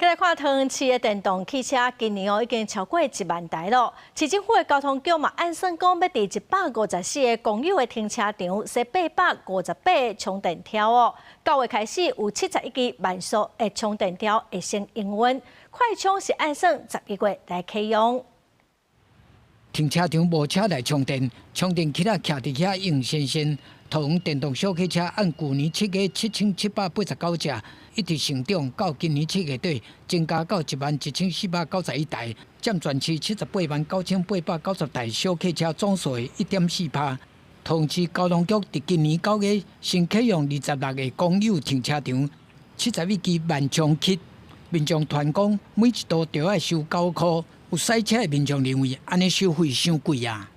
來看桃園市的電動汽車，今年哦已經超過1萬台囉。市政府的交通局嘛，按算講欲佇154個公有的停車場設858個充電柱哦。9月開始有71支慢速的充電柱會先營運，快充是按算11月來啟用。停車場無車來充電，充電器仔徛佇遐用仙仙。桃園電動小客車按舊年7月7789隻，一直成長到今年7月底，增加到11,491台，佔全市789,890台小客車總數的1.4%。桃園市交通局佇今年9月先啟用26個公有停車場，71支慢充器。民眾傳講每一度就愛收9箍，有賽車的民眾認為按呢收費傷貴啊。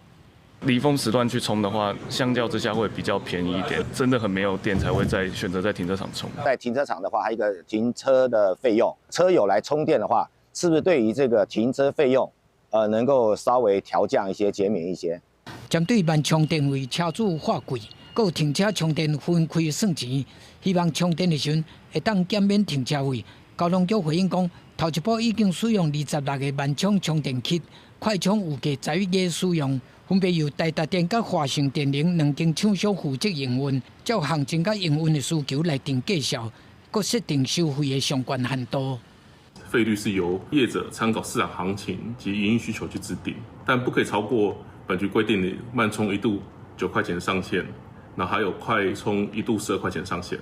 離峰時段去充的話，相較之下會比較便宜一點。真的很沒有電才會再選擇在停車場充。在停車場的話，還有一個停車的費用，車友來充電的話，是不是對於這個停車費用，能夠稍微調降一些、減免一些？針對慢充電位車主話貴，閣停車充電分開算錢，希望充電的時陣會當減免停車費。交通局回應講，頭一波已經使用26個慢充充電器，快充預計11月使用。分別由台達電佮華盛電能兩間廠商負責營運，照行情佮營運的需求來定價數，閣設定收費的上懸限度。費率是由業者參考市場行情及營運需求去制定，但不可以超過本局規定的慢充一度9塊錢上限，那還有快充一度12塊錢上限。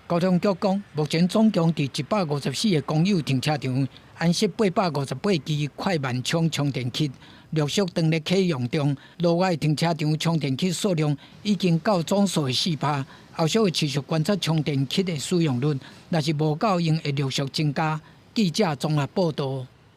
交通局講，目前總共佇154個公有停車場安設858支快慢充充電器，陸續當咧啟用中。路外停車場充電器數量已經到總數的4%，後續會持續觀察充電器的使用率，若是無夠用，會陸續增加。記者綜合報道。